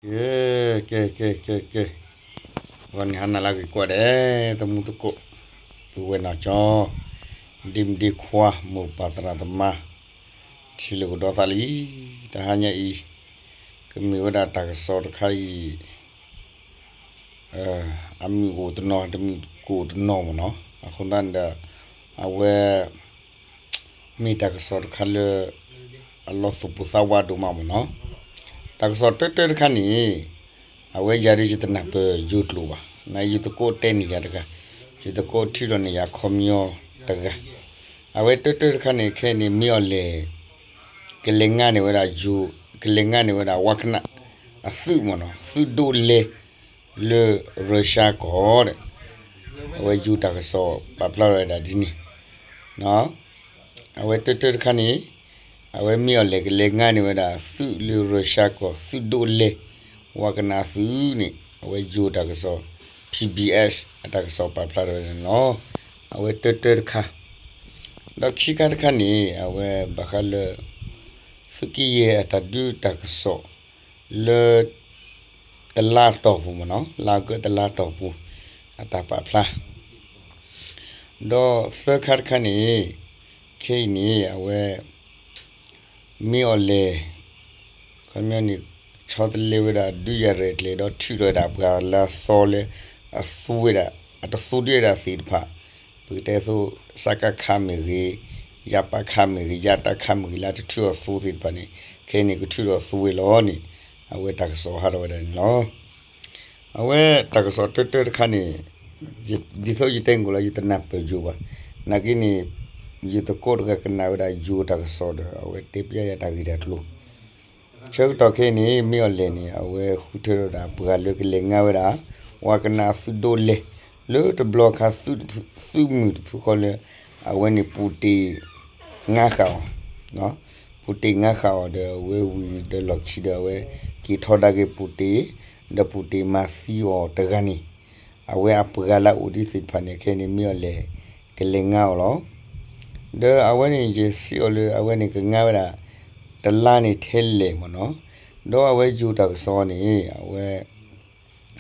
ကဲ, ကဲ, ကဲ, ကဲ, ကဲ, ဂီၤနံၤဟါနၤလၢအဂ့ၤကိးဂၤဒဲး, သမူသကိး, ပုၢ်ဝဲၢ်နီၢ်ကၠီ, ဒ့မုၣ်ဒ့ခွါ, မိၢ်ပၢ်သရၣ်သမါ, ထံၣ်လိာ်ကဒီးသးလံ, တဟါညါအံၤ, ကမ့ၢ်ဝဲဒၣ်တၢ်ကစီၣ်တခါအံၤ အမုၢ်အိၣ်တနီၤ တမုၢ်ကအိၣ်တနီၤမ့ၢ်နီၤ, အဃိသတးဒီး အဝဲ မ့ၢ်တၢ်ကစီၣ်တခါလၢ အလီၤသူၣ်ပိၢ်သးဝးဒိၣ်မးမ့ၢ်နီၤ, တၢ်ကစီၣ်တၢတၢတခါန့ၣ် အဝဲယၤဒီးယတနၢ်ပၢၢ်ယိၤကျိာ်ဘၣ်, နယသကိးတဲန့ၢ်ယၤတဂၤ, ယသကိးထုးထီၣ်န့ၢ်ယၤခီပညီတဂၤ, အဝဲတၢတၢတခါန့ၣ် ခဲအံၤန့ၣ် မ့ၢ်အီၤလဲၣ် ကလဲၤငါန့ၢ်ဝဲဒၣ်ယိၤ, ကလဲၤငါန့ၢ်ဝဲဒၣ်ဝးကနၣ်အသုးမ့ၢ်နီၤ, သုးဒိၣ်လဲၢ် လၢရၢၡါကီၢ်ဒီး အဝဲယိၤတၢ်ကစီၣ်ပာ်ဖျါထီၣ်ဝဲဒၣ်ဒ်န့ၣ်, အဝဲတၢတၢတခါန့ၣ် အဝဲမ့ၢ်အီၤလဲၣ်ကလဲၤငါန့ၢ်ဝဲဒၣ်သုးလၢရၢၡါကီၢ် သုးဒိၣ်လဲၢ် ဝးကနၣ်သုးန့ၣ် အဝဲယိၤတၢ်ကစီၣ် PBS အတၢ်ကစီၣ်ပာ်ဖျါထီၣ်ဝဲဒၣ်န့ၣ်လီၤ. အဝဲတၢတၢတခါ ဒီးခံခါတခါန့ၣ် အဝဲဘၣ်ဃးလၢ သုးက့ယဲၢ်အတၢ်ဒုးတၢ်ကစီၣ် လၢ တလါအတီၢ်ပူၤမ့ၢ်နီၤ, လါအီကူးတလါအတီၢ်ပူၤ အတၢ်ပာ်ဖျါ, ဒီးသၢခါတခါန့ၣ် ခဲအံၤန့ၣ် အဝဲ မ့ၢ်အီၤလဲၣ် ခီပညီန့ၣ် ဆီတလဲဝဲဒၣ်ဒုးယၤရဲၣ်ကျဲၤ ဒီးထုးထီၣ်ဝဲဒၣ်ပှၤလၢအသီလၢ အသူဝဲဒၣ် အတသူဒံးဝဲဒၣ်သ့ၣ်တဖၣ်, ပကတဲသိး စကခ မ့ၢ်ဂ့ၤ, ယပခ မ့ၢ်ဂ့ၤ, ယတခ မ့ၢ်ဂ့ၤ လၢအတထုးထီၣ်သူသ့ၣ်တဖၣ်န့ၣ် ခဲအံၤန့ၣ် ကထုးထီၣ်သူဝဲလီၤန့ၣ် အဝဲတၢ်ကစီၣ်ဟးထီၣ်ဝဲဒၣ်န့ၣ်လီၤ. အဝဲတၢ်ကစီၣ်တၢတၢတခါန့ၣ် ဒ်သိးယတဲနကိးလီၤ ယတနၢ်ပၢၢ်ယိၤဘၣ်, နာ်က့န့ၣ် ယသကိးတဂၤကနၣ်ဝဲဒၣ်ယိၤတၢ်ကစီၣ်ဒီး အဝဲတဲပျဲယၤတၢ်ဂ့ၢ်တၢ်ကျိၤ, ဆၢကတီၢ်ခဲအံၤန့ၣ် မ့ၢ်အီၤလဲၣ်န့ၣ် အဝဲဃုထၢထီၣ်ဒၣ်ပှၤလၢကလဲၤငါဝဲဒၣ် ဝးကနၣ်သုးဒိၣ်လဲၢ် လၢတဘျီခါ သုးမုၢ်တဖုဃီလၢ အဝဲန့ၣ် ပူၤတ့ၢ် ငါဃာ်အီၤ, ပူၤတ့ၢ်ငါဃာ်အီၤဒီး အဝဲဝံၤဒီးလီၢ်ခံဒီး အဝဲက့ၤထီဒါက့ၤပူၤတ့ၢ်, ဒီးပူၤတ့ၢ်မၤသံအီၤတဂၤန့ၣ် အဝဲအပှၤလၢအအိၣ်ဒံးသ့ၣ်တဖၣ်န့ၣ် ခဲအံၤန့ၣ် မ့ၢ်အီၤလဲၣ် ကလဲၤငါအီၤလီၤ. ဒီးအဝဲန့ၣ် ယစံးအီၤလၢ အဝဲန့ၣ်ကငါဝဲဒၣ် တလါန့ၣ်ထဲလဲၣ်မ့ၢ်နီၤ, ဒီးအဝဲယိၤတၢ်ကစီၣ်န့ၣ် အဝဲ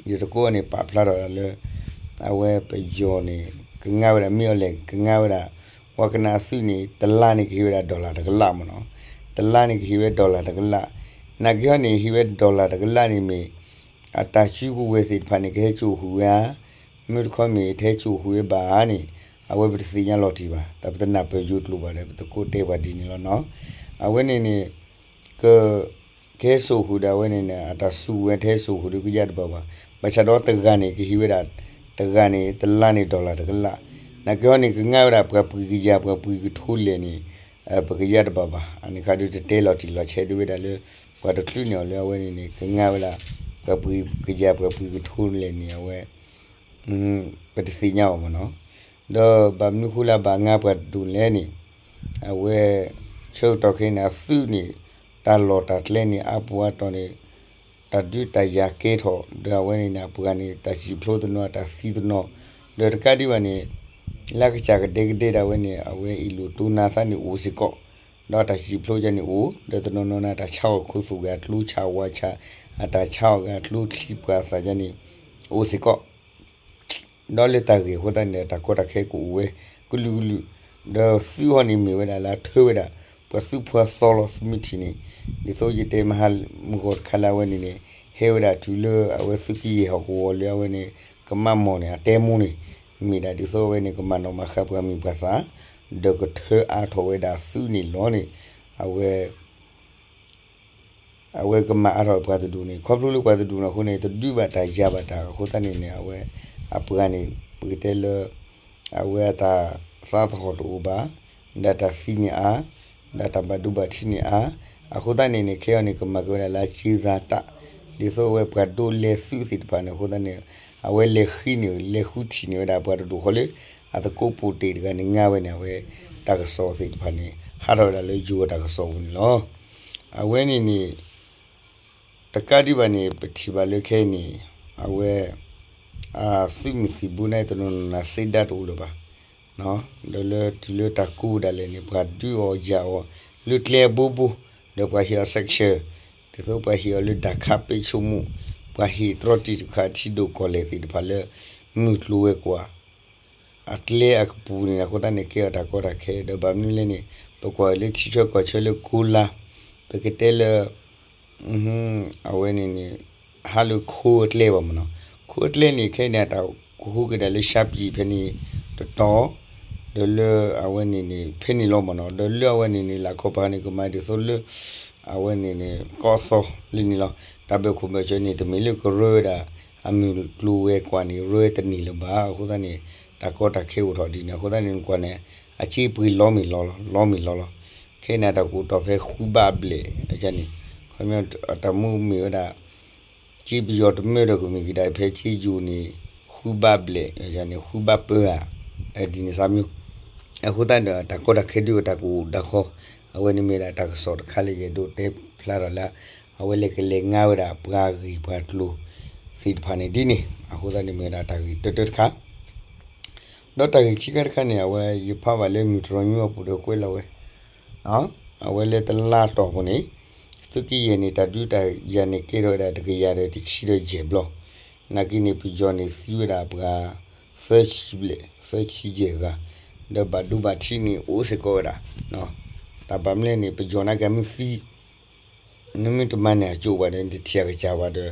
ယသကိးန့ၣ် ပာ်ဖျါထီၣ်ဒၣ်လၢ အဝဲပယီၤန့ၣ် ကငါဝဲဒၣ် မ့ၢ်အီၤလဲၣ် ကငါဝဲဒၣ် ဝးကနၣ်သုးန့ၣ် တလါန့ၣ် ကဟ့ၣ်ဝဲဒၣ် dollar တကလးမ့ၢ်နီၤ, တလါန့ၣ် ကဟ့ၣ်ဝဲ dollar တကလး, နာ်က့ဟီန့ၣ် ဟ့ၣ်ဝဲ dollar တကလးန့ၣ်မ့ၢ် အတၢ်စုကဝဲၤသ့ၣ်တဖၣ်န့ၣ် ကဟဲစိာ်ဃုာ်ဝဲဧါ, မ့ၢ်တခီမ့ၢ် တဟဲစိာ်ဃုာ်ဝဲဘၣ်ဧါန့ၣ် အဝဲပတသ့ၣ်ညါလီၤတံၢ်ဘၣ်, တၢ်ပတနၢ်ပၢၢ်ယိၤကျိၤဘၣ်ဒီး ပသကိးတဲပှၤဒ်န့ၣ်လီၤနီၤ, အဝဲန့ၣ်န့ၣ် က ကဟဲစိာ်ဃုာ်ဒီးအဝဲန့ၣ်န့ၣ် အတၢ်စုကဝဲၤတဟဲစိာ်ဃုာ်ဒီးကယၢ်တဘၣ်ဘၣ်, ဘၣ်ဆၣ်ဒီးတဂၤန့ၣ် ကဟ့ၣ်ဝဲဒၣ် တဂၤန့ၣ် တလါန့ၣ် dollar တကလး, နာ်က့ဟီန့ၣ် ကငါဝဲဒၣ်ပှၤပှ့ၤကယၤ ပှၤပှ့ၤကထိလဲၣ်န့ၣ် ပကယၢ်တဘၣ်ဘၣ်, အန့ၣ်ခါဒီးတတဲလီၤတံၢ်လီၤဆဲးဒၣ်ဝဲဒၣ်လၢ ပှၤတချုးန့ၣ်အီၤလၢအဝဲန့ၣ်န့ၣ် ကငါဝဲဒၣ် ပှၤပှ့ၤကယၤ ပှၤပှ့ၤကထိလဲၣ်န့ၣ် အဝဲ ပတသ့ၣ်ညါအီၤမ့ၢ်နီၤ, ဒီးဘၣ်မနုၤဃိလၢအဘၣ်ငါပှၤတဒူၣ်လဲၣ်န့ၣ်, အဝဲ ဆၢကတီၢ်ခဲအံၤန့ၣ် အသုးန့ၣ် တၢ်လီၢ်တၢ်ကျဲန့ၣ် အါပူၤအါတီၢ်န့ၣ် တၢ်ဒုးတၢ်ယၤကဲထီၣ် ဒီးအဝဲန့ၣ်န့ၣ် အပှၤန့ၣ် တၢ်စံၣ်ဖျိတနီၤ တၢ်သံတနီၤ, ဒီးတကးဒံးဘၣ်န့ၣ် လၢကစၢ်ကဒဲကဒဲဒၣ်ဝဲန့ၣ် အဝဲအ့ၣ်လိာ်တိၢ်နါသးန့ၣ်အိၣ်စ့ၢ်ကီး, ဒီးတၢ်စံၣ်ဖျိယါန့ၣ်အိၣ်, ဒီးတနီၤနီၤန့ၣ် တၢ်ဆါအီၣ်ခိၣ်သူၣ်ဂ့ၤ အကျိဆၣ်ဝါဆၣ်, အတၢ်ဆါအီၣ်ဂ့ၤ အကျိချံပှၤသးယါန့ၣ် အိၣ်စ့ၢ်ကီး ဒီးလၢတၢ်ဂ့ၢ်အဃိသတးန့ၣ် တၢ်ကီတၢ်ခဲကအိၣ်ဝဲ ကလုာ်ကလုာ်, ဒီးသုးဟီန့ၣ်မ့ၢ်ဝဲဒၣ်လၢအထၢဝဲဒၣ် ပှၤသုးဖိအသီလီၤ သုးမုၢ်ထံးန့ၣ်, ဒ်သိးယတဲမဟါမုၢ်ဂီၤတခါလၢအဝဲန့ၣ်န့ၣ် ဟဲဝဲဒၣ်တုၤလၢအဝဲသုးကယဲၢ်ဟီၣ်ကဝီၤလၢအဝဲန့ၣ် ကမၣ်မီၢ်န့ၣ် အတဲမူန့ၣ်, မ့ၢ်ဒၣ်ဒ်သိးအဝဲန့ၣ် ကမၤနီၣ်မၤဃါပှၤမံၤပှၤသၣ်, ဒီးကထၢအါထီၣ်ဝဲဒၣ်သုးန့ၣ်လီၤန့ၣ်, အဝဲ အဝဲကမၤအါထီၣ်ပှၤတဒူၣ်န့ၣ် ခီဖျိလၢပှၤတဒူၣ်န့ၣ်အဃိန့ၣ် တဒုးဘၣ်တၢ်ယၤဘၣ်တၢ်အဃိသတးန့ၣ်န့ၣ် အဝဲ အပှၤန့ၣ် ပကတဲလၢ အဝဲအတၢ်သးသဟီၣ်တအိၣ်ဘၣ်, ဒီးတၢ်သံန့ၣ်အါ, ဒီးတၢ်ဘၣ်ဒိဘၣ်ထံးန့ၣ်အါ, အဃိသတးန့ၣ်န့ၣ် ခဲအံၤန့ၣ် ကမၤက့ၤဝဲဒၣ်လၢအက့သးတၢ်, ဒ်သိးအဝဲပှၤဒိးလဲသုးသ့ၣ်တဖၣ်န့ၣ် အဃိသတးန့ၣ် အဝဲလဲၤဃုန့ၣ် လဲၤဃုထံၣ်န့ၢ်ဝဲဒၣ်ပှၤတဒူၣ်ဃီလၢ အသကိးပိာ်တ့ၢ်တဂၤန့ၣ် ငါဝဲန့ၣ် အဝဲတၢ်ကစီၣ်သ့ၣ်တဖၣ်န့ၣ် ဟးထီၣ်ဝဲဒၣ်လၢယိၤတၢ်ကစီၣ်ပူၤန့ၣ်လီၤ. အဝဲန့ၣ်န့ၣ် တကးဒံးဘၣ်န့ၣ် ပထံၣ်ဘၣ်လၢခဲအံၤန့ၣ် အဝဲ အသုးမုၢ်သံၣ်ဘိန့ၣ် တနီၤနီၤ စ့ဒၣ်တအိၣ်လၢၤဘၣ်, ဒီးလၢတုၤလၢတၢ်ကူဝဲဒၣ်လဲာ်န့ၣ် ပှၤဒုးအီၣ်ယၤအီၤ လၢကျဲအဘိဘိ, ဒီးပှၤဟ့ၣ်အီၤ sanction ဒ်သိးပှၤဟ့ၣ်အီၤလၢဒၣ်ခါပ့းဆိကမိၣ်, ပှၤဟ့ၣ်တြီတံာ်တခါထံဒိၣ်ကီၢ်လဲၢ်သ့ၣ်တဖၣ်လၢ မုၢ်ကျိၤဝဲၤကွာ် အကျဲအကပူၤန့ၣ် အဃိသတးန့ၣ် ကဲအီၤတၢ်ကီတၢ်ခဲ ဒီးဘၣ်မနုၤလဲၣ်န့ၣ် ပကွၢ်လၢထံဆၢကီၢ်ဆၢလၢကိလါ ပကတဲလၢ အဝဲန့ၣ်န့ၣ် ဟးလၢခိအကျဲဘၣ်မ့ၢ်နီၤ. ခိအကျဲန့ၣ် ခဲအံၤန့ၣ် အတၢ်ကဟူးကဒါလၢ ရှမ်းပြည် ဖဲန့ၣ်တတီၤ, ဒီးလၢအဝဲန့ၣ်န့ၣ် ဖဲန့ၣ်လီၤမ့ၢ်နီၤ. ဒီးလၢအဝဲန့ၣ်န့ၣ် လၢခီပၤန့ၣ် ကမၤဒ်သိးလၢ အဝဲန့ၣ်န့ၣ် ကီၢ်သီလၢန့ၣ်လီၤ. တၢ်ဘၢၣ်ခိၣ်ဘၢၣ်စၢၤန့ၣ် တမ့ၢ်လၢကရၢဝဲဒၣ် အမုၢ်ကျိၤဝဲၤကွာ်န့ၣ် ရၢတန့ၢ်လၢၤဘၣ်. အဃိသတးန့ၣ် တၢ်ကီတၢ်ခဲအိၣ်ထီၣ်ဒ်န့ၣ် အဃိသတးန့ၣ် နကွၢ်န့ၣ် အစ့ပှ့ၤလီၤမ့ၢ်လီၤလီၤ, လီၤမ့ၢ်လီၤလီၤ. ခဲအံၤန့ၣ် တၢ်ကအိၣ်တီၢ်ဖဲဃုဘးဘျဲၣ်န့ၣ်, ခီ အတၢ်မူမ့ၢ်ဝဲဒၣ် စ့ပယီၤတမၢဒီးကမ့ၢ်ကဒါ ဖဲစ့ယိၤန့ၣ် ဃုဘးဘျဲၣ်န့ၣ် ဃုဘးပၢဧါ, ဒ်န့ၣ်စၢ်မ့ၢ်. အဃိသတးဒီး တၢ်ကီတၢ်ခဲဒုးတၢ်ကအိၣ်ဒၣ်ဃီ, အဝဲန့ၣ်မ့ၢ်ဒၣ်တၢ်ကစီၣ်တခါလၢယအဲၣ်ဒိးတဲဖျါထီၣ်လၢ အဝဲလဲၤကလဲၤငါဝဲဒၣ်ပှၤဂ့ၢ်ပှၤကျိၤသ့ၣ်တဖၣ်န့ၣ်ဒ်န့ၣ်, အဃိသတးန့ၣ်မ့ၢ်ဝဲဒၣ်တၢ်ဂ့ၢ်တၢတၢတခါ ဒီးတၢ်ဂ့ၢ်ခံခါတခါန့ၣ် အဝဲယဖးဘၣ်လၢမုၢ်တြီၤညူအပူၤဒီးကွဲးလီၤဝဲ, အဝဲလၢတလါတီၢ်ပူၤန့ၣ် သုးက့ယဲၢ်န့ၣ် တၢ်ဒုးတၢ်ယၤန့ၣ်ကဲထီၣ်ဝဲဒၣ်တကယၤဒီးတဆံဒီးယဲၢ်ဘျီ, နာ်က့န့ၣ် ပယီၤန့ၣ်သံဝဲဒၣ်ပှၤ သၢဆံဘျဲၣ် သၢဆံယဲၢ်ဂၤ, ဒီးဘၣ်ဒိဘၣ်ထံးန့ၣ်အိၣ်စ့ၢ်ကီးဝဲဒၣ်, တၢ်ဘၣ်မနုၤလဲၣ်န့ၣ် ပယီၤနာ်က့မ့ၢ်သံ နမ့ၢ်တမၤန့ၢ်အကၠိၣ်ဘၣ်ဒီး နတထံၣ်အကစၢ်ဘၣ်ဒီး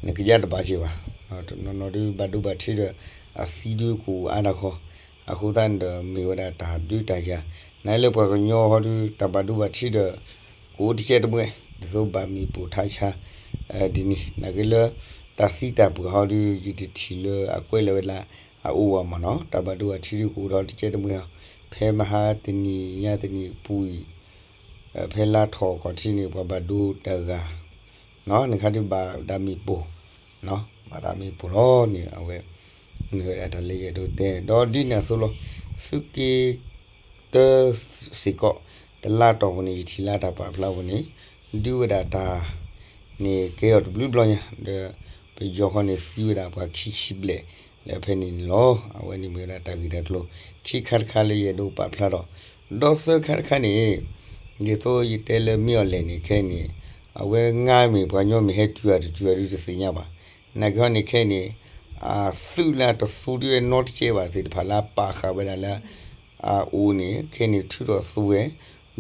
နကယါတဘၣ်က့ၤဘၣ်, တနီၤနီၤဒုးဘၣ်ဒိဘၣ်ထံးဒီး အသံဒုးကအိၣ်အါတၢ်ဃီ, အဃိသတးန့ၣ်ဒီးမ့ၢ်ဝဲဒၣ်တၢ်ဒုးတၢ်ယၤ, နာ်က့လၢပှၤကညီဟီဒုး တၢ်ဘၣ်ဒိဘၣ်ထံးဒီး ကအိၣ်တကဲတမှဲ ဒ်သိးဘၣ်မ့ၣ်ပိၢ်ထါဆါ ဒ်န့ၣ်, နာ်က့လၢ တၢ်သံတၢ်ပှၢ်ဟီဒုး ယတထံၣ်လၢအကွဲးလီၤဝဲဒၣ်လၢအအိၣ်ဘၣ်မ့ၢ်နီၤ, တၢ်ဘၣ်ဒိဘၣ်ထံးဒုးကအိၣ်ဒီးတကဲတမှဲ, ဖဲမဟါတနံၤညါတနံၤပူၤအံၤ ဖဲလါထီၣ်ခီၣ်ထံးန့ၣ် ပှၤဘၣ်ဒိတဂၤ, နခါဒုးဘၣ်ဒၣ်မ့ၣ်ပိၢ်, ဘၣ်ဒၣ်မ့ၣ်ပိၢ်လီၤန့ၣ် အဝဲ မ့ၢ်ဝဲဒၣ်တၢ်လၢယအဲၣ်ဒိးတဲ ဒီးဒ်န့ၣ်အသိးလီၤ, သုးက့ တၢစ့ၢ်ကီး တလါတီၢ်ပူၤန့ၣ် ယထံၣ်လၢတၢ်ပာ်ဖျါပူၤန့ၣ် ဒုးဝဲဒၣ်တၢ်န့ၣ်ကဲအီၤတဘျုးဘျီညါ ဒီး ပယီၤခီန့ၣ် သံဝဲဒၣ်ပှၤခံဆံဘျဲၣ်လၢဖဲန့ၣ်န့ၣ်လီၤ. အဝဲန့ၣ်မ့ၢ်ဝဲဒၣ်တၢ်ဂ့ၢ်တၢ်ကျိၤ ခံခါတခါလၢယအဲၣ်ဒိးပာ်ဖျါထီၣ်, ဒီးသၢခါတခါန့ၣ် ဒ်သိးယတဲလၢမ့ၢ်အီၤလဲၣ်န့ၣ် ခဲအံၤန့ၣ် အဝဲငါမ့ၢ်ပှၤကညီမ့ၢ်ဟဲတုၤအတတုၤအဒုးတသ့ၣ်ညါဘၣ်. နာ်က့ဟီန့ၣ်ခဲအံၤန့ၣ် အသုးလၢအတသူဒုးဝဲနီတစဲးဘၣ်သ့ၣ်တဖၣ်လၢအပာ်ဃာ်ဝဲဒၣ်လၢ အအိၣ်န့ၣ် ခဲအံၤန့ၣ်ထုးထီၣ်သူဝဲ,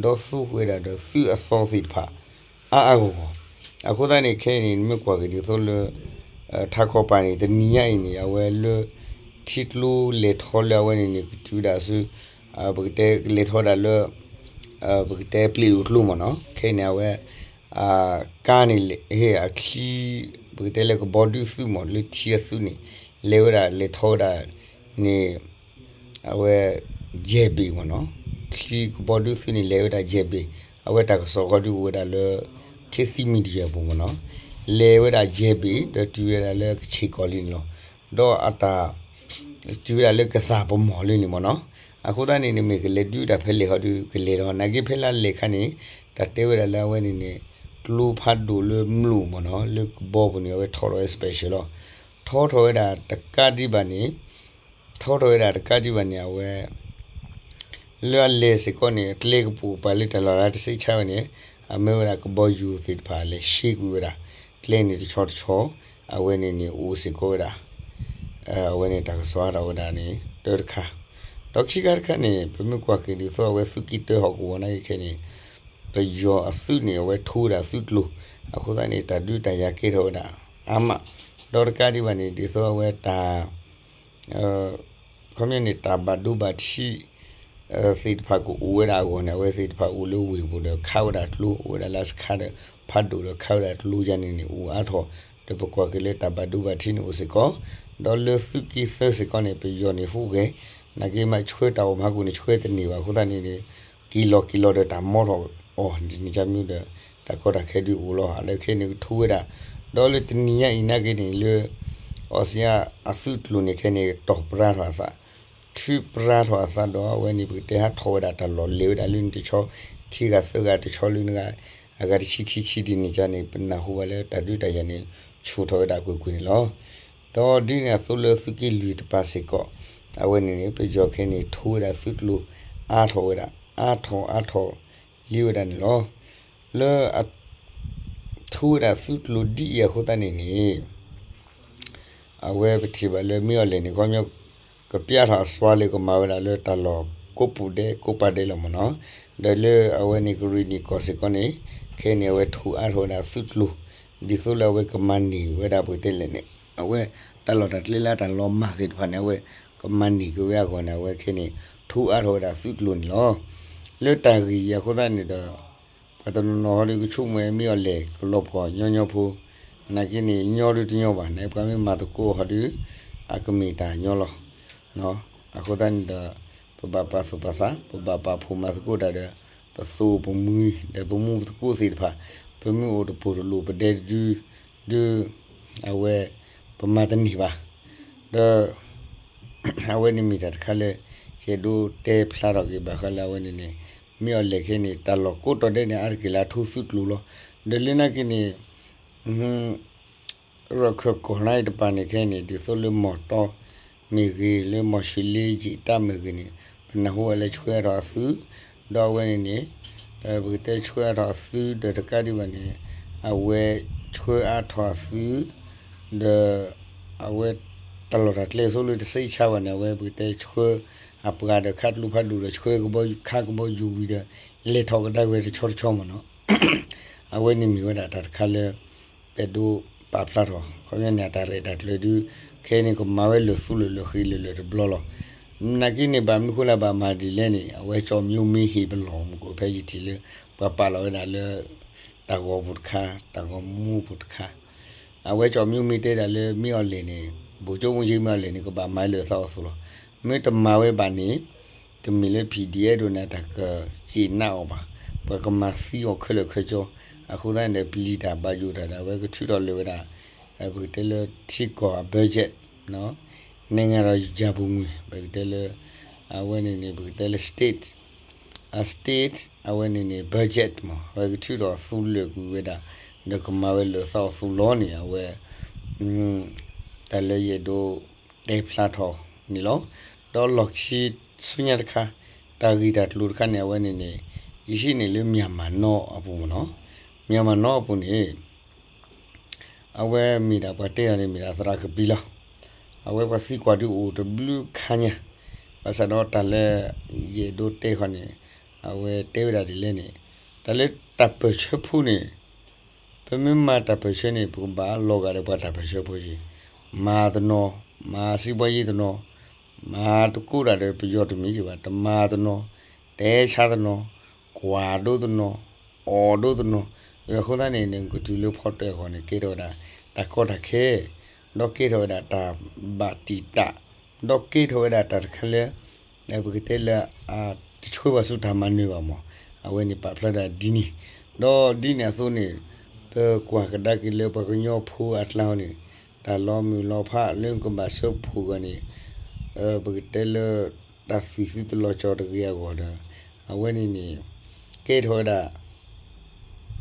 ဒီးသူဝဲဒၣ်ဒီးသုးအသီသ့ၣ်တဖၣ် အါအါဂီၢ်ဂီၢ်, အဃိသတးန့ၣ် ခဲအံၤန့ၣ် နမ့ၢ်ကွၢ်က့ၤဒ်သိးလၢ ထးခီပၤန့ၣ် တနံၤညါအံၤန့ၣ် အဝဲလၢ ထံကျိလဲၤထီၣ်လၢအဝဲန့ၣ်န့ၣ် ကတုၤဒၣ်ဆူ ပကတဲကလဲၤထီၣ်ဒၣ်လၢ ပကတဲပျ့ၤအူကျိမ့ၢ်နီၤ, ခဲအံၤန့ၣ် အဝဲ ကါန့ၣ် ဟ့ၣ်အချံ ပကတဲလၢကဘီဒုးသုးမ့ၢ် လၢထံအသုးန့ၣ် လဲၤဝဲဒၣ်လဲၤထီၣ်ဝဲဒၣ်န့ၣ် အဝဲ ယဲၢ်ဘ့ၣ်မ့ၢ်နီၤ, ချံကဘီဒုးသုးန့ၣ် လဲၤဝဲဒၣ်ယဲၢ်ဘ့ၣ်, အဝဲတၢ်ကစီၣ်ဃီဒုးအိၣ်ဝဲဒၣ်လၢ ခေတ်သစ်မီဒီယာ အပူၤမ့ၢ်နီၤ, လဲၤဝဲဒၣ်ယဲၢ်ဘ့ၣ် ဒီးတုၤဝဲဒၣ်လၢကဆ့ၣ်ကီးလံန့ၣ်လီၤ. ဒီးအတၢ် တုၤဝဲဒၣ်လၢကသးပမီၢ်လံန့ၣ်မ့ၢ်နီၤ, အဃိသတးန့ၣ် နမ့ၢ်ကလဲၤဒုးတၢ်ဖဲလဲၣ်ဟီဒုး ကလဲၤလီၤ, နာ်က့ဖဲလၢလဲၤခါန့ၣ် တၢ်တဲဝဲဒၣ်လၢအဝဲန့ၣ်န့ၣ် ကျိဖးဒိၣ်လၢမျိာ်မ့ၢ်နီၤ လၢကဘီပူၤန့ၣ် အဝဲထီထီၣ်ဝဲ special လီၤ. ထီထီၣ်ဝဲဒၣ်တကးဒံးဘၣ်န့ၣ် ထီထီၣ်ဝဲဒၣ်တကးဒံးဘၣ်န့ၣ် အဝဲ လၢအလဲၤစ့ၢ်ကီးန့ၣ် အကျဲကပိာ်ပာ်လၢတၢ်လီၢ်လၢတဆံးဆါဝဲန့ၣ် အမၢဝဲဒၣ်ကဘီယူၤသ့ၣ်တဖၣ်လဲၤရှဲကွံာ်ဝဲဒၣ် ကျဲန့ၣ်တဆီတဆီ အဝဲန့ၣ်န့ၣ်အိၣ်စ့ၢ်ကီးဝဲဒၣ် အဝဲန့ၣ်တၢ်ကစီၣ်အါထီၣ်ဝဲဒၣ်န့ၣ် တၢတခါ, ဒီးခံခါတခါန့ၣ် ပမ့ၢ်ကွၢ်က့ၤဒ်သိးအဝဲသုးက့တၢဟီၣ်ကဝီၤနာ်က့ခဲအံၤန့ၣ် ပယီၤအသုးန့ၣ် အဝဲထိဝဲဒၣ်သုးကျိၤ, အဃိသတးန့ၣ် တၢ်ဒုးတၢ်ယၤကဲထီၣ်ဝဲဒၣ်အါမး, ဒီးတကးဒံးဘၣ်န့ၣ် ဒ်သိးအဝဲတၢ် ခီပညီန့ၣ် တၢ်ဘၣ်ဒိဘၣ်ထံး သ့ၣ်တဖၣ်ကအိၣ်ဝဲဒၣ်အဂီၢ်န့ၣ် အဝဲသ့ၣ်တဖၣ်အိၣ်လၢဝ့ၢ်ပူၤဒီးခးဝဲဒၣ်ကျိ အိၣ်ဝဲဒၣ်လၢစခါဒီး ဖးဒိၣ်ဒီးခးဝဲဒၣ်ကျိယါန့ၣ်န့ၣ် အိၣ်အါထီၣ်, ဒီးပကွၢ်က့ၤလၢတၢ်ဘၣ်ဒိဘၣ်ထံးန့ၣ်အိၣ်စ့ၢ်ကီး, ဒီးလၢသုးက့သၢစ့ၢ်ကီးန့ၣ် ပယီၤန့ၣ်ဟူးဂဲၤ, နာ်က့မ့ၢ်ဆှၢတၢ်အိၣ်မၤဟါကိၣ်န့ၣ် ဆှၢတန့ၢ်ဘၣ်အဃိသတးန့ၣ် က့ၤလီၤက့ၤလီၤဒီးတၢ်မီထီၣ်အီၤ ဒ်န့ၣ်ကမ့ၢ်ဒီး တၢ်ကီတၢ်ခဲဒုးအိၣ်လီၤ လၢခဲအံၤန့ၣ်ကထိဝဲဒၣ်, ဒီးလၢတနံၤညါအံၤနာ်က့န့ၣ်လၢ အီစံယါအသုးကျိၤန့ၣ်ခဲအံၤန့ၣ် တီၢ်ပြါထီၣ်အသး, ထုးပြါထီၣ်အသးဒီးအဝဲန့ၣ် ပကတဲဟးထီၣ်ဝဲဒၣ်တၢ်လီၢ်လဲၤဝဲဒၣ်လၢန့ၣ်တဆီ ခံဂၤသၢဂၤတဆီလၢနဂၤ အဂၤတဆံခံဆံဒ်န့ၣ်ကန့ၣ် ပနၢ်ဟူဘၣ်လၢတၢ်ဒုးတၢ်ယၤန့ၣ် ဆူၣ်ထီၣ်ဝဲဒၣ်ကွ့ၢ်ကွ့ၢ်န့ၣ်လီၤ. ဒီးဒ်န့ၣ်အသိးလၢသုးက့လွံၢ်တပၤစ့ၢ်ကီး အဝဲန့ၣ်န့ၣ် ပယီၤခဲအံၤန့ၣ် ထိဝဲဒၣ်သုးကျိၤအါထီၣ်ဝဲဒၣ် အါထီၣ်အါထီၣ်လံဝဲဒၣ်န့ၣ်လီၤ. လၢအ ထိ ထူဝဲဒၣ်သုးကျိၤဒ်အံၤအဃိသတးန့ၣ်န့ၣ် အဝဲပထံၣ်ဘၣ်လၢမ့ၢ်အီၤလဲၣ်န့ၣ် ခီပညီ ကပျၢ်ထီၣ်အစွါလၢကမၤဝဲဒၣ်လၢတၢ်လီၢ်ကိးပူၤဒဲးကိးပၤဒဲးလီၤမ့ၢ်နီၤ. ဒီးလၢအဝဲန့ၣ်ကရံၣ်နံၣ်ကီၢ်စ့ၢ်ကီးန့ၣ် ခဲအံၤန့ၣ် အဝဲထူအါထီၣ်ဝဲဒၣ်သုးကျိၤ ဒ်သိးလၢအဝဲကမၤန့ၢ်ဝဲဒၣ်ပကတဲလဲၣ်န့ၣ် အဝဲတၢ်လီၢ်တၢ်ကျဲလၢအတၢ်လီၤမၢ်သ့ၣ်တဖၣ်န့ၣ် အဝဲကမၤန့ၢ်က့ၤဝဲအဂီၢ်န့ၣ် အဝဲခဲအံၤန့ၣ် ထူအါထီၣ်ဝဲဒၣ်သုးကျိၤန့ၣ်လီၤ. လၢတၢ်ဂ့ၢ်အံၤအဃိသတးန့ၣ်ဒီး ပှၤတနီၤနီၤဟီဒုးကဆိကမိၣ်ဝဲ မ့ၢ်အီၤလဲၣ်ကလီၤပှီၢ်ညီညီဖိ, နာ်က့န့ၣ် ညီဒုးတညီဘၣ်, နပှၤမ့ၢ်မၤသကိးဟီဒုး အကမ့ၢ်တၢ်ညီလီၤ. အဃိသတးန့ၣ်ဒီး ပဘၣ်ပာ်သူၣ်ပာ်သး, ပဘၣ်ပာ်ဖှိၣ်မၤသကိးတၢ်ဒီး ပသူၣ်ပမှံ ဒီးပမူပသကိးသ့ၣ်တဖၣ်, ပမ့ၢ်အိၣ်တပိၢ်တလိၣ်ပဒဲတဒု ဒုး အဝဲ ပမၤတန့ၢ်ဘၣ်. ဒီး အဝဲန့ၣ်မ့ၢ်တၢ်တခါလၢ ယအဲၣ်ဒိးတဲဖျါထီၣ်က့ၤဘၣ်ဃးလၢအဝဲန့ၣ်န့ၣ် မ့ၢ်အီၤလဲၣ်ခဲအံၤန့ၣ် တၢ်လီၢ်ကိးတီၤဒဲးန့ၣ် အါတက့ၢ်လၢအထူသုးကျိၤလီၤ. ဒီးလၢနာ်က့န့ၣ် ရခၢၣ်ကီၢ်နါအံၤတပၤန့ၣ်ခဲအံၤန့ၣ် ဒ်သိးလၢမီၢ်တီမ့ၢ်ဂ့ၤ လၢမီၢ်ၡ့လ့ယံာ်တၢ်မ့ၢ်ဂ့ၤန့ၣ် ပနၢ်ဟူဝဲလၢဆှၢအါထီၣ်အသုး, ဒီးအဝဲန့ၣ်န့ၣ် ပကတဲဆှၢအါထီၣ်အသုး ဒီးတကးဒံးဘၣ်န့ၣ် အဝဲဆှၢအါထီၣ်အသုး ဒီး အဝဲ တၢ်လီၢ်တၢ်ကျဲအသိးလၢတစဲးဆါဘၣ်န့ၣ် အဝဲပကတဲဆှၢအပှၤဒီးခးကျိဖးဒိၣ်ဒီးဆှၢကဘီခါကဘီယူၤဝံၤဒီး လဲၤထီၣ်ကဒါက့ၤဝဲတဆီတဆီမ့ၢ်နီၤ. အဝဲန့ၣ်မ့ၢ်ဝဲဒၣ်တၢ်တခါလၢ ပအဲၣ်ဒိးပာ်ဖျါထီၣ် ခီပညီန့ၣ် အတၢ်ရဲၣ်တၢ်ကျဲၤဒုး ခဲအံၤန့ၣ် ကမၤဝဲလၢာ်သူလၢာ်လၢာ်ဃံလၢာ်လၢာ်တဘျီလီၤ. နာ်က့န့ၣ် ဘၣ်မနုၤဃိလၢဘၣ်မၤဒ်လဲၣ်န့ၣ် အဝဲကၠီၣ်မံမ့ၢ်ဟ့ၣ်ပလီၢ်မူကီၢ်ဖဲယထံၣ်လၢ ပှၤပာ်လီၤဝဲဒၣ်လၢ တၢ်ဂီၤပူၤတခါ တၢ်ဂီၤမူပူၤတခါ အဝဲကၠီၣ်မံမ့ၢ်တဲဒၣ်လၢမ့ၢ်အီၤလဲၣ်န့ၣ် ဘိၣ်ကၠိမူကၠ့မ့ၢ်အီၤလဲၣ်န့ၣ် ကဘၣ်မၤလၢာ်သးအီၤအသိးလီၤ. မ့ၢ်တမၤဝဲဘၣ်န့ၣ် တမ့ၢ်လၢ ဖံၣ်ဒံၣ်အဲၣ်ဒိး န့ၣ် တၢ်ကစံးနးအီၤဘၣ်. ပှၤကမၤသံအီၤခဲလၢာ်ခဲဆ့, အဃိသတးန့ၣ်ဒီး ပျံၤတၢ်ဘၣ်ယိၣ်တၢ်ဒီး အဝဲကထုးထီၣ်လၢာ်ဝဲဒၣ် ပကတဲလၢထံကီၢ်အ budget နဲၣ်ငၤဒီးယၤပူၤမုၢ် ပကတဲလၢ အဝဲန့ၣ်န့ၣ် ပကတဲလၢ state အ state အဝဲန့ၣ်န့ၣ် budget မး အဝဲကထုးထီၣ်သူလၢာ်ကွံာ်ဝဲဒၣ် ဒီးကမၤဝဲလၢာ်သးအီၤသူလီၤန့ၣ် အဝဲ တၢ်လၢယအဲၣ်ဒိးတဲဖျါထီၣ်န့ၣ်လီၤ. ဒီးလီၢ်ခံဆူညါတခါ တၢ်ဂ့ၢ်တၢ်ကျိၤတခါန့ၣ် အဝဲန့ၣ်န့ၣ် ယဟံးန့ၢ်လၢ Myanmar Now အပူၤမ့ၢ်နီၤ. Myanmar Now အပူၤန့ၣ် အဝဲမ့ၢ်ဒၣ်ပှၤတဲအီၤန့ၣ် မ့ၢ်ဒၣ်သရၣ်ကပံၤလီၤ. အဝဲပှၤသံကွၢ်ဒုးအိၣ်တဘျုးခါညါ, ဘၣ်ဆၣ်ဒီးတၢ်လၢ ယအဲၣ်ဒိးတဲဃီန့ၣ် အဝဲတဲဝဲဒၣ်ဒ်လဲၣ်န့ၣ် တၢ်လၢတၢ်ပၢၢ်ဆၢဖိန့ၣ် ပမ့ၢ်မၤတၢ်ပၢၢ်ဆၢန့ၣ် ပကဘၣ်လီၤဂာ်ဒီးပှၤတၢ်ပၢၢ်ဆၢဖိက့ၤ, မၤတနီၤ မၤစံးဘီယ့တနီၤ, မၤတကိးတၢ်ဒီးပယီၤတမ့ၢ်က့ၤဘၣ်, တမၤတနီၤ, တဲဆါတနီၤ, ကွၢ်ဒိတနီၤ, အီၣ်ဒိတနီၤ, အဃိသတးန့ၣ် နကတုၤလၢဖီတၢၣ်အဂီၢ်န့ၣ် ကဲထီၣ်ဝဲဒၣ် တၢ်ကီတၢ်ခဲ, ဒီးကဲထီၣ်ဝဲဒၣ်တၢ်ဘၣ်တံာ်တာ်, ဒီးကဲထီၣ်ဝဲဒၣ်တၢ်တခါလၢ ပကတဲလၢ တဆှၢပှၤဆူတၢ်မၤနၢၤဘၣ်မး, အဝဲန့ၣ်ပာ်ဖျါဒၣ်ဒ်န့ၣ်, ဒီးဒ်န့ၣ်အသိးန့ၣ် ပကွၢ်ကဒါက့ၤလၢပှၤကညီဖိအကျါန့ၣ် တၢ်လီၤမုၢ်လီၤဖးလၢကဘၣ်ဆှၢဖှိၣ်ဂီၢ်န့ၣ် ပကတဲလၢ တၢ်သွံၣ်သုတလီၤကၠီတဂ့ၤအဂီၢ်ဒီး အဝဲန့ၣ်န့ၣ် ကဲထီၣ်ဝဲဒၣ်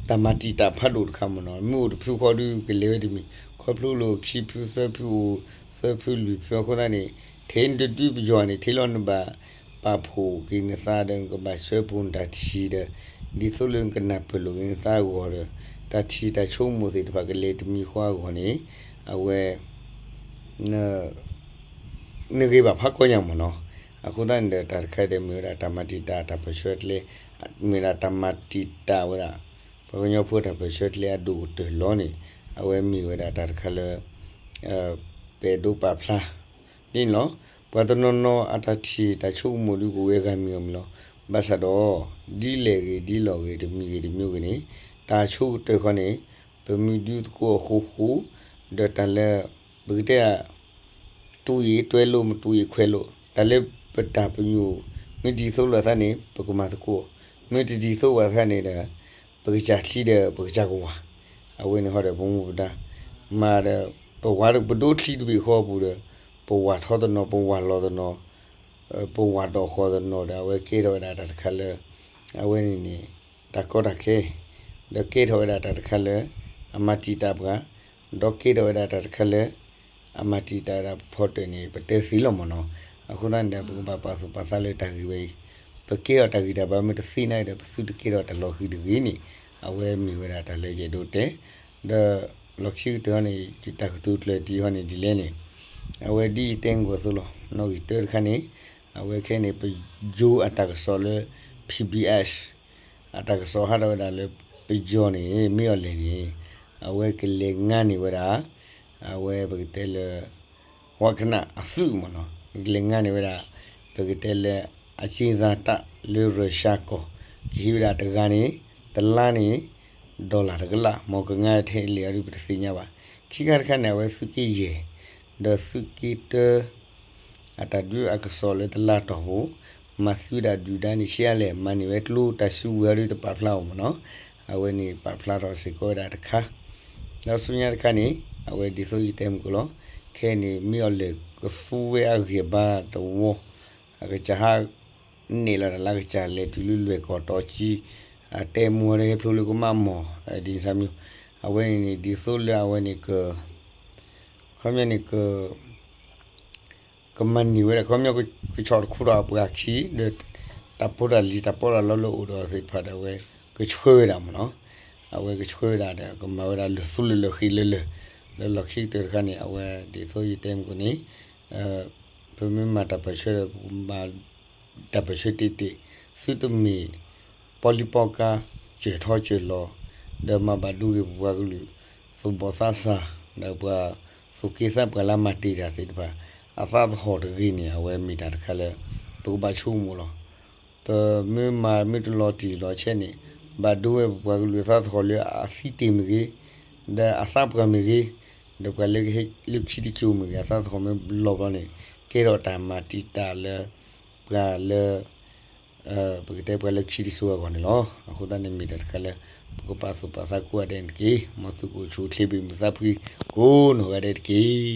တၢ်မၤတံာ်တာ်ဖးဒိၣ်တခါမ့ၢ်နီၤ, မ့ၢ်အိၣ်တဖုဃီဒုးကလဲၤဝဲတမံၤ, ခီဖျိလၢခံဖုသၢဖုအိၣ် သၢဖုလွံၢ်ဖုအဃိသတးန့ၣ် ထဲနတဒုပယီၤန့ၣ် ထဲလီၤနဘၣ်ပာ်ဖှိၣ်က့ၤနသးဒီး နကဘၣ်ဆှၢပူၤနတၢ်ထံၣ်ဒီး ဒ်သိးလၢနကနၢ်ပၢၢ်လိာ်က့ၤနသးအဂီၢ်ဒီး တၢ်ထံၣ်တၢ်ဆိကမိၣ်သ့ၣ်တဖၣ်ကလဲၤတမံၤဃီအဂီၢ်န့ၣ် အဝဲ နဂ့ၤဘၣ်ဖးကီညါမ့ၢ်နီၤ. အဃိသတးန့ၣ်ဒီး တၢ်တခါဒီး မ့ၢ်ဝဲဒၣ်တၢ်မၤတံာ်တာ်တၢ်ပၢၢ်ဆၢကျဲ, မ့ၢ်ဝဲဒၣ်တၢ်မၤတံာ်တာ်ဝဲဒၣ် ပှၤကညီဖိတၢ်ပၢၢ်ဆၢကျဲအဒိၣ်ကတၢၢ်လီၤန့ၣ် အဝဲမ့ၢ်ဝဲဒၣ်တၢ်တခါလၢ ပအဲၣ်ဒိးပာ်ဖျါ ဒ်န့ၣ်လီၤ. ပှၤတနီၤနီၤအတၢ်ထံၣ်တၢ်ဆိကမိၣ်ဒုးကဝဲၤဂၤမံၤအီၤမံၤလီၤ. ဘၣ်ဆၣ်ဒီး ဒ်လဲၣ်ဂ့ၤဒ်လဲၣ်ဂ့ၤ တမံၤဂ့ၤတမံၤဂ့ၤန့ၣ် တၢ်ဆိကတၢၢ်ခီန့ၣ် ပမ့ၢ်ဒုးသကိးအဃိဃိ ဒီးတၢ်လၢ ပကတဲ တူၢ်အံၤတွဲလိာ် မတူၢ်အံၤခွဲးလိာ်, တၢ်လၢပတၢ်ပညိၣ် မ့ၢ်ဒ်သိးလိာ်သးန့ၣ် ပကမၤသကိး, မ့ၢ်တဒ်သိးဘၣ်သးန့ၣ်ဒီး ပကစၢ်ချံဒီးပကစၢ်ကဝၢ်, အဝဲန့ၣ်ဟီဒီးပမူပဒါ, မၤဒီး ပဝၤပဒိချံတဘ့ၣ်ဃီပူၤဒီး ပဝၤထီတနီၤ ပဝၤလီၤတနီၤ ပဝၤဒီးဃီတနီၤဒီး အဝဲကဲထီၣ်ဝဲဒၣ်တၢ်တခါလၢ အဝဲန့ၣ်န့ၣ် တၢ်ကီတၢ်ခဲ, ဒီးကဲထီၣ်ဝဲဒၣ်တၢ်တခါလၢ အမၤတံာ်တာ်ပှၤ, ဒီးကဲထီၣ်ဝဲဒၣ်တၢ်တခါလၢ အမၤတံာ်တာ်ဝဲဒၣ်ပဖီတၢၣ်န့ၣ် ပတဲသ့လီၤမ့ၢ်နီၤ. အဃိသတးန့ၣ်ဒီး ပကဘၣ်ပာ်သူၣ်ပာ်သးလၢတၢ်ဂ့ၢ်ဝဲအံၤ, ပကဲထီၣ်တၢ်ဂံၢ်တၢ်ဘါမ့ၢ်တသ့န့ၣ်ဒီး ပသုတကဲထီၣ်တၢ်လီၤဃံၤတဂ့ၤန့ၣ် အဝဲမ့ၢ်ဝဲဒၣ်တၢ်လၢယအဲၣ်ဒိးတဲ ဒီးလီၢ်ခံကတၢၢ်ဟီန့ၣ် ယတၢ်ကတိၤကျၢၢ်တံၢ်ဟီန့ၣ်ဒ်လဲၣ်န့ၣ်, အဝဲဒ်ယတဲမုၢ်ကီၢ်သိးလီၤ. နီၣ်ဂံၢ်တၢတခါန့ၣ်, အဝဲခဲအံၤန့ၣ် ပယိၤအတၢ်ကစီၣ်လၢ P B S အတၢ်ကစီၣ်ဟးထီၣ်ဝဲဒၣ်လၢ ပယီၤန့ၣ် မ့ၢ်အီၤလဲၣ်န့ၣ်, အဝဲကလဲၤငါန့ၢ်ဝဲဒၣ် အဝဲပကတဲလၢ ဝးကနၣ်အသုးမ့ၢ်နီၤ, ကလဲၤငါန့ၢ်ဝဲဒၣ် ပကတဲလၢ အက့သးတၢ်လၢရၢၡါကီၢ်, ကဟံးဝဲဒၣ်တဂၤန့ၣ် တလါန့ၣ် dollar တကလး, မ်ကငါထဲလဲၣ်အီၤဒ်ပတသ့ၣ်ညါဘၣ်. ခံခါတခါန့ၣ် အဝဲသုးက့ယဲၢ် ဒီးသုးက့တၢ အတၢ်ဒုးအကစီၣ်လၢတလါတီၢ်ပူၤ, မၤသံဝဲဒၣ်ဒုၣ်ဒါန့ၣ်ဆံးအါလဲၣ်, မၤန့ၢ်ဝဲကျိတၢ်စုကဝဲၤအီၤဒ်တပာ်ဖျါအီၤမ့ၢ်နီၤ, အဝဲန့ၣ်ပာ်ဖျါထီၣ်စ့ၢ်ကီးဝဲဒၣ်တခါ. ဒီးဆူညါတခါန့ၣ် အဝဲဒ်သိးယတဲမုၢ်ကီၢ်လီၤ, ခဲအံၤန့ၣ် မ့ၢ်အီၤလဲၣ်ကသူဝဲအဂံၢ်အဘါတဝီ အကစၢ်ဟး နဲၣ်လီၤတၢ်လၢအကစၢ်လဲၤတုၤလၢလွဲၢ်ကီၢ်တီကံ, အတဲမူဝဲဒၣ်ဟဲဖျိလၢကမၣ်မီၢ် ဒ်န့ၣ်စၢ်မံၤ, အဝဲန့ၣ်န့ၣ် ဒ်သိးလၢအဝဲန့ၣ်က ခီပညီန့ၣ်က ကမၤန့ၢ်ဝဲဒၣ် ခီပညီကဆီၣ်တခူထီၣ်အပှၤခံ ဒီး တၢ်ပီးတၢ်လံၤ တၢ်ပီးတၢ်လီလၢအိၣ်ဒီးသ့ၣ်တဖၣ်ဒီး အဝဲကဆှၢဝဲဒၣ်မ့ၢ်နီၤ, အဝဲကဆှၢဝဲဒၣ်ဒီး ကမၤဝဲဒၣ်လၢာ်သူလၢာ်လၢာ်ဃံလၢာ်လၢာ်, လၢလီၢ်ခံကတၢၢ်တခါန့ၣ် အဝဲဒ်သိးယတဲမုၢ်ကီၢ်န့ၣ် ပမ့ၢ်မၤတၢ်ပၢၢ်ဆၢဒီး ပမၤတၢ်ပၢၢ်ဆၢတ့ၢ်တ့ၢ်, သုတမ့ၢ် ပီလံပီကါ စၢၢ်ထီစၢၢ်လီၤ, ဒီးမၤဘၣ်ဒိဂ့ၤပပှၤကလုာ် သူၣ်ဘီၣ်သးစၢ် ဒီးပှၤသူၣ်က့သးပှၢ်လၢမၤတ့ၢ်တၢ်သ့ၣ်တဖၣ် အသးသဟီၣ်တဂ့ၤန့ၣ် အဝဲမ့ၢ်တၢ်တခါလၢ ပကဘၣ်ဆိကမိၣ်လီၤ. ပမ့ၢ်မၤမ့ၢ်တလီၤတံၢ်လီၤဆဲးန့ၣ် ဘၣ်ဒိဝဲပပှၤကလုာ်အသးသဟီၣ်လၢအသံတ့ၢ်မ့ၢ်ဂ့ၤ, ဒီးအသးပှၢ်မ့ၢ်ဂ့ၤ, ဒီးပှၤလၢကဟဲလၢခံတစိၤမ့ၢ်ဂ့ၤ အသးသဟီၣ်မ့ၢ်လီၤဘျီန့ၣ် ကဲထီၣ်တၢ်မၤတံာ်တာ်လၢ ပှၤလၢ ပကတဲပှၤလၢခံတစိၤအဂီၢ်န့ၣ်လီၤ. အဃိသတးန့ၣ်မ့ၢ်တၢ်တခါလၢ ပကပာ်သူၣ်ပာ်သးကိးဂၤဒဲးန့ၣ်တက့ၢ်. မ်သုကအိၣ်ဆူၣ်အိၣ်ချ့ဘၣ်မုာ်သးဖှံကိးနီၢ်ဂၤဒဲးတက့ၢ်.